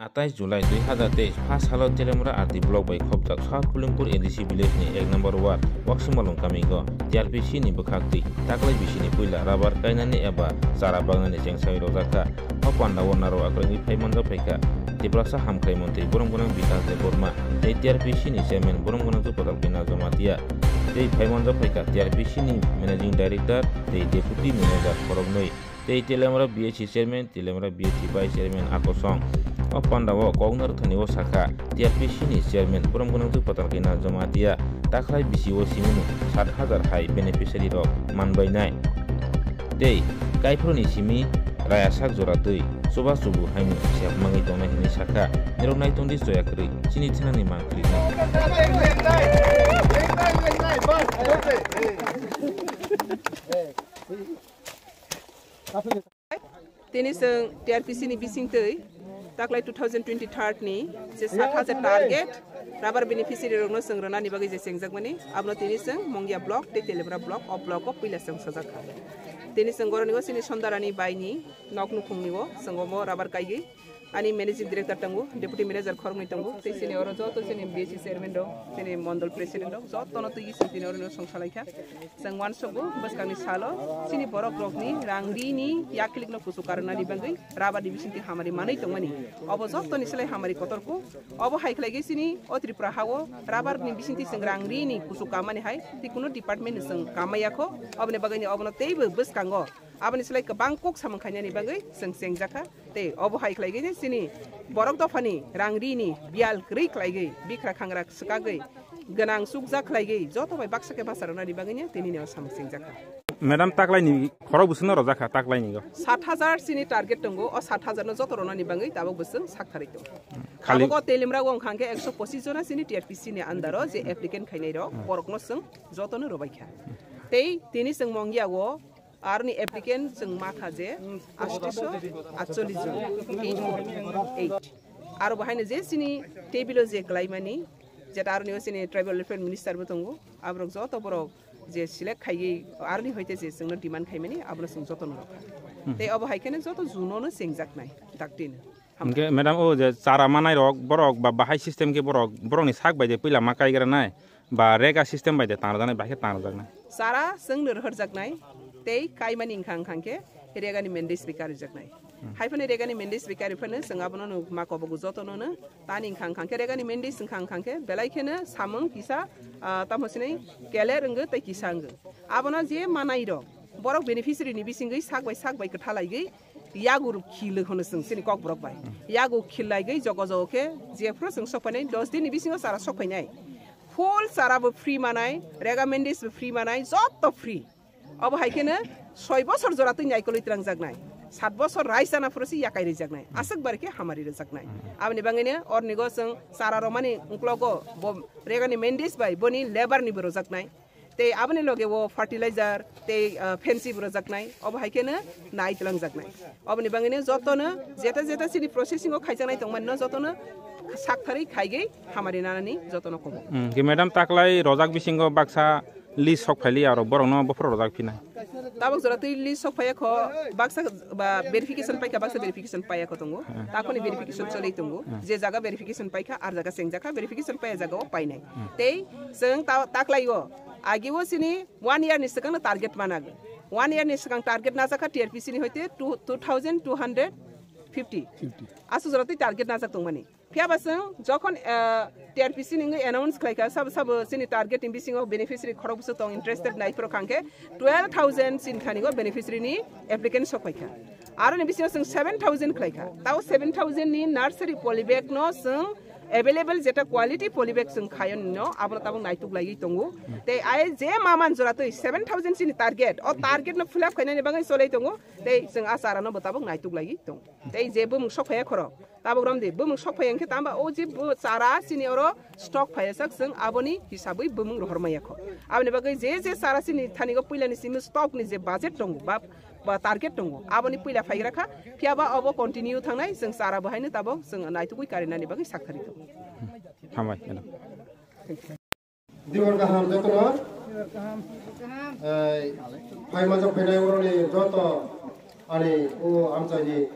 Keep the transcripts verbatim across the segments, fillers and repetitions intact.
Atais July dui hazar teis pha salo Teliamura R D block bai khopjak South Pulimpur A D C village ni ek number ward Waksimalung kami go T R P C ni bwkhak twi taklai bisi ni puila rubber kainani eba chara bagnani chengsai rojak kha. O panda o naro akwrwngwi phai manjak phaikha Tiprasa Hamkrai Montri Borom Gwnang Bikash Debbarma tei T R P C ni chairman Borom Gwnang Jupadal Kena Jamatia tei phai manjak phaikha T R P C ni managing director tei deputy manager khoroknwi. Tei Teliamura B H C chairman, Teliamura B H C vice chairman Akosong. O panda o kok narwkthani o sakha, T R P C ni chairman Borom Gwnang Jupadal Kena Jamatia takhrai bisi o simino sat hazar hai beneficiary rok manbainai. Tei kaiphuru ni simi raya sak jora twi chuba chubu haino sep mangwi tongnai hinwi sakha. Nirok naitongdi choya kwrwi chini thinani mang kwrwi. Tini chwng T R P C ni bising twi taklai two thousand twenty-third ni je sat hajar target rubber beneficiary rokno chwng rwnani bagwi je chengjakmani, abono tini chwng Mongia block tei Teliamura block, o block o puila chwng sojak kha. Tini chwng goroni o chini Sondarani bai ni nok nukhung ni o chwng omo rubber kaigwi ani managing director tongo, deputy manager khoroknwi tongo, tei chini oro joto chini B C chairman rok, chini mondol president rok, jotono twi chwng tini oro no songsalai kha. Chwng uansukgo bwskangni salo chini borok rokni rang rini yaklikno kuchuk karwnani bagwi rubber ni bisingtwi hamari manwi tongmani. Obo jotoni slai hamari kotorkuk. Obo hai khlaigwi chini o Tripura hao rubber ni bisingtwi chwng rang rini kuchuk kammani hai tei kunu department ni chwng kammaya kho. Oboni bagwino obono teibo bwskango aboni slai kwbang kok samung khainani bagwi chwng chengjakha. Tei obo hai khlaigwi chini borok dophani rang rini biyal kwrwi khlaigwi bikra khangra swkagwi gwnang chukjak khlaigwi joto bai baksa khe basa rwnani bagwino tini neo samung chengjakha. Madam, taklaini khorok bwswkno rojak kha taklaini go? Sat hajar chini target tongo, o sat hajar no joto rwnani bagwi tabuk bwswk sak tharwi tongo. Khali Tabuk o Teliamura o wngkha khe ekso pochis jona chini T R P C ni under o je applicant khainai rok borokno chwng jotono rwbai kha. Tei tini chwng Mongia o aroni applicant chwng makha je astoso atchollish jon, eight four eight. Aro bo haino je chini table o je klaimani, jeta aroni o chini tribal welfare minister bo tongo, aborok joto borok je select khaiwi aroni hoite je chwngno demand khaimani, abono chwng jotono rwkha. Tei obo hai kheno joto juno no chengjaknai daktino. Hingke madam, o je chara manai rok, borok ba bahai system ke borok, borokni sak bai de puila ma kaigra nai, ba rega system bai de tangrajak nai, bahai khe tangrajak nai. Chara chwngno rohorjak nai, tei kaimani wngkha wngkha khe regani mandate bai karijak nai. Hai phano regani mandate bai kari phano chwng abono no ma kobogo jotono no tani wngkha wngkha khe regani mandate wngkha wngkha khe belai kheno samung kisa, ah, tamo sinai keler wngwi tei kisa wngwi. Abono je manai rok, borok beneficiary ni bisingwi sak bai sak bai kwtha laigwi, yago rok khil hono chwng chini kokborok bai. Yago khil laigwi jogo jogo khe jephru chwng sok phainai, dos din ni bisingo chara sok phainai. Full chara bo free manai, rega mandate bo free manai, joto free. Obo hai kheno soi bosor jora twi naikolwi twlangjaknai. Sat bosor rai chana phuru se yakai rijaknai. Aswk bar khe hamari rijaknai. Aboni bagwino ornigo chwng chara romani uklogo bo regani mandate bai boni labour ni bo rojaknai. Tei aboni loge o fertilizer tei, ah, fancy bo rwjaknai, obo hai kheno nai twlangjaknai. Oboni bagwino jotono jeta jeta chini processing o khaijaknai tongmani no jotono saktharwi khaigwi hamari nanani jotono kobo. Hmm, ki madam, taklai rojak bisingo baksa list sok phaili aro borokno bophoro rojak phinai. Tabuk jora twi list sok phaiya kho, baksa ba verification paikha, baksa verification paiya kho tongo. Takhoni verification choli tongo. Je jaga verification paikha, ar jaga chengjakha, verification paiya jaga o painai. Tei chwng ta-, taklai o agi o chini one year ni swkang no target manago. One year ni swkang target najak kha T R P C ni hoite two, two thousand two hundred fifty. Fifty. Aswk jora twi target najak tongmani. Phiya ba chwng jokhon, eh, T R P C ni wngwi announce khlai kha, sabo sabo chini target ni bisingo beneficiary khorok bwswk tong interested nai phuru khang khe twelve thousand chini thani o beneficiary ni applicant sok phai kha. Aro ni bisingo chwng seven thousand khlai kha. Tao seven thousand ni nursery polybag no chwng available jeta quality polybag chwng khayo nino, abono tabuk naituk laiwi tongo. Tei ai je maman jora twi seven thousand chini target, o target no fill up khainani bagwi cholai tongo. Tei chwng a chara no bo tabuk naituk laiwi tongo. Tei je bumung sok phaiya khoro, tabuk romdi bumung sok phaiya hwnkhe tamba o je bo chara chini oro stock phaiya sak chwng aboni hisabwi bumung rohor maya kho. Aboni bagwi je je chara chini thani o puila ni simi stock ni je budget tongo ba ba target tongo, aboni puila phaigra kha, phiya ba obo continue thangnai, chwng chara bo haino tabok chwng naitugwi karinani bagwi sakthari tongo. Hambai, madam. Dibor kaham jotono. Ei, phai manjak phainai oroni joto ani o amchaini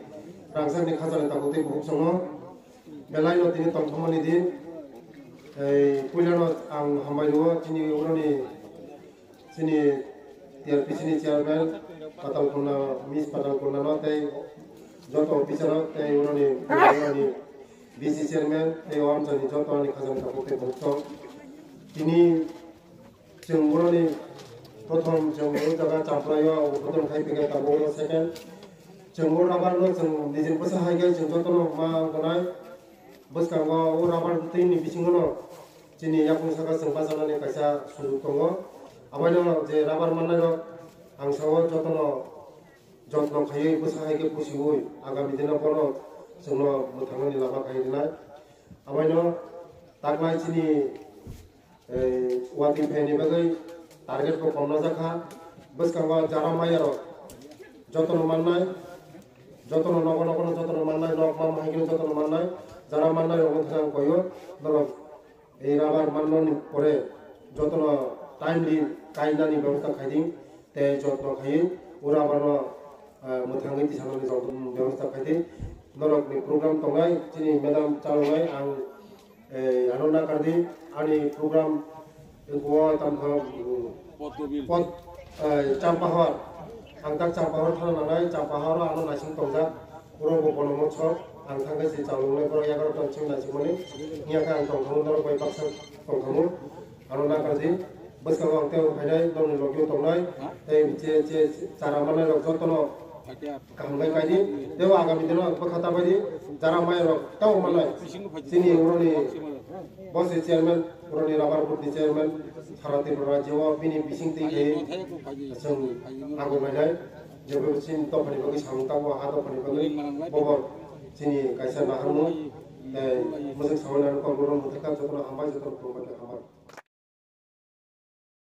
rangchakni khachani tabuk tei bukhuk songo. Belai no tini tongthokmani din. Ei puilano ang hambai rwo chini uroni chini T R P C ni chairman, Patal Konna, Miss Patal Konna no tei joto officer rok tei uroni, uroni B C chairman tei o amchani joto ani khajani tabuk tei bukchok. Tini chwng boroni prothom chwng o jaga Champlaio, prothom khai pika tabuk second. Chwng o rubber no chwng nijin bwsa hai khe chwng jotono ma wngnai. Bwskango o rubber twi ni bisingo no chini yakung saka chwng bachanani kaisa sujuk tongo. Aboino je rubber mannai rok ang sao jotono jotno khaiwi bwsa hai khe pusiwi agami dino bono chwngno mwthangmani lama khai rwnai. Aboino taklai chini, eh, watwi phaini bagwi target bo komna jakha. Bwskango jara maya rok jotono mannai, jotono nogo nogo no jotono mannai, nok ma hai khe jotono mannai, jara mannai rok wngkha ang koyo norok. Ei rubber mannani pore jotono timely kainani bebostha khaidi, tei jotno khaiwi o rubber no, ah, mwthangwi tisanani jotno bebostha khaidi. Norokni program tongnai, chini madam chalongnai, ang, eh, ano nakardi, ani program o tamo, mm, pot, eh, Champahor. Ang tak Champahor thana nangnai, Champahor ano naising tongjak. Borok bo bono motso, ang thangkhe se chalongnai borok egaroh ta chwng naisingmani. Hingya khe ang tongthangmung norok bai baksa tongthangmung. Ano nakardi, bwskango ang tei phainai, nokni logio tongnai, tei che, che, chara mannai rok jotono kaham khe kaidi, tei o agami dino bwkha ta baidi, jara maya rok tamo mannai. Chini uroni boss chairman, uroni rubber board ni chairman, sara Tripura rajyo o bini bising twi khe chwng ago mainai. Jebo chini dophani bagwi samung tangbo, ha dophani bagwi bobo chini kaisa naharmung, tei mwswk samani nang kok borok mwthangkha, jotono hambai, jotono khulumbai, hambai.